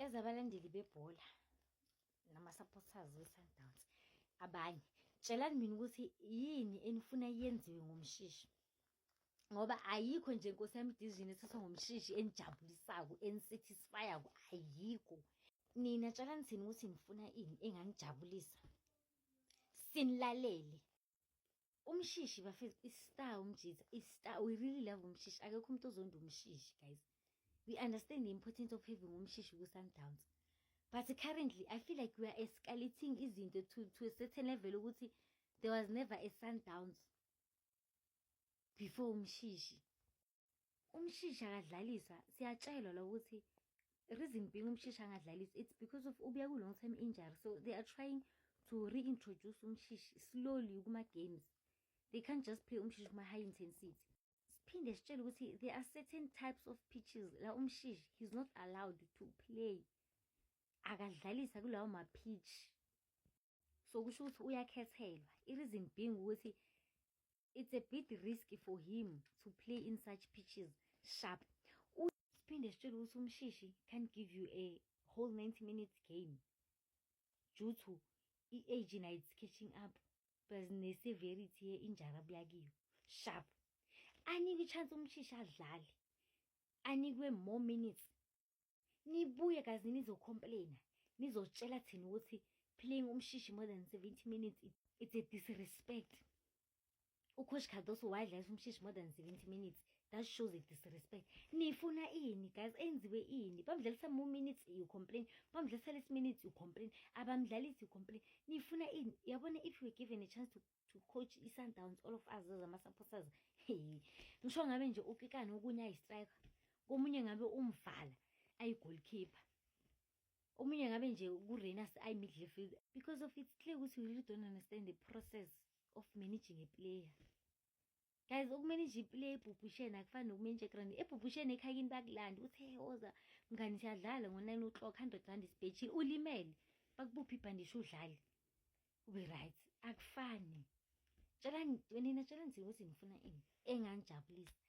As abalandeli bebhola nama-supporters we-Sundowns abanye, tshelani mina ukuthi yini enifuna yenziwe ngoMshishi, ngoba ayikho nje, nkosi yami, decision ethathwa ngoMshishi enijabulisako, enisatisfyako, ayikho. Nina tshelani thina ukuthi nifuna ini enganijabulisa, sinilalele. UMshishi, bafethu, i-star, umjitha i-star. We really love uMshishi. Akekho umuntu ozonda uMshishi, guys. We understand the importance of having uMshishi ku-Sundowns, but currently I feel like we are escalating izinto to a certain level ukuthi there was never a Sundowns before uMshishi. UMshishi akadlaliswa. Siyatshelwa la ukuthi reason being uMshishi angadlaliswa, it's because of ubuya ku-long term injury, so they are trying to reintroduce uMshishi slowly kuma-games. They can't just play uMshishi kuma-high intensity. Siphinde sitshele ukuthi there are certain types of pitches la uMshishi, he's not allowed to play, akadlalisa kulawo ma-pitch. So kusho ukuthi uyakhethelwa. I-reason being ukuthi it's a bit risky for him to play in such pitches. Sharp. Siphinde sitshele ukuthi uMshishi can't give you a whole 90 minutes game due to i-age nayo, it's catching up, plus ne-severity ye-injury abuya kiyo. Sharp. Anikwe i-chance uMshishi, adlale, anikwe more minutes. Nibuye kazi nizocomplaina, nizotshela thina ukuthi playing uMshishi more than 70 minutes, it's a disrespect. Ucoach Cardoso wadlalisa uMshishi more than 70 minutes. That shows a disrespect. Nifuna ini, guys? Enziwe ini? Bamdlalisa more minutes, you complain. Bamdlalisa less minutes, you complain. Abamdlalisi, you complain. Nifuna ini? Yabona, if we were given a chance to coach i-Sundowns, all of us as ama-supporters, hey, ngisho ngabe nje ukikane okunye ayi-striker, komunye ngabe umvala ayi-goalkeeper, omunye ngabe nje ku-Rayners ayi-midfield, because of it's clear ukuthi we really don't understand the process of managing a player, guys. Ukumanage iplayer ebhubhusheni akufani nokumanage egrand. Ebhubhusheni ekhayini bakulanda ukuthi, "Hey, woza mngani, siyadlala ngo-9 o'clock, R100 isibhechile." Ulimele, bakubuphe ibhandishi, udlale, ube right. Akufani. Tshelani nina, tshelani thina ukuthi nifuna ini enganijabulisa.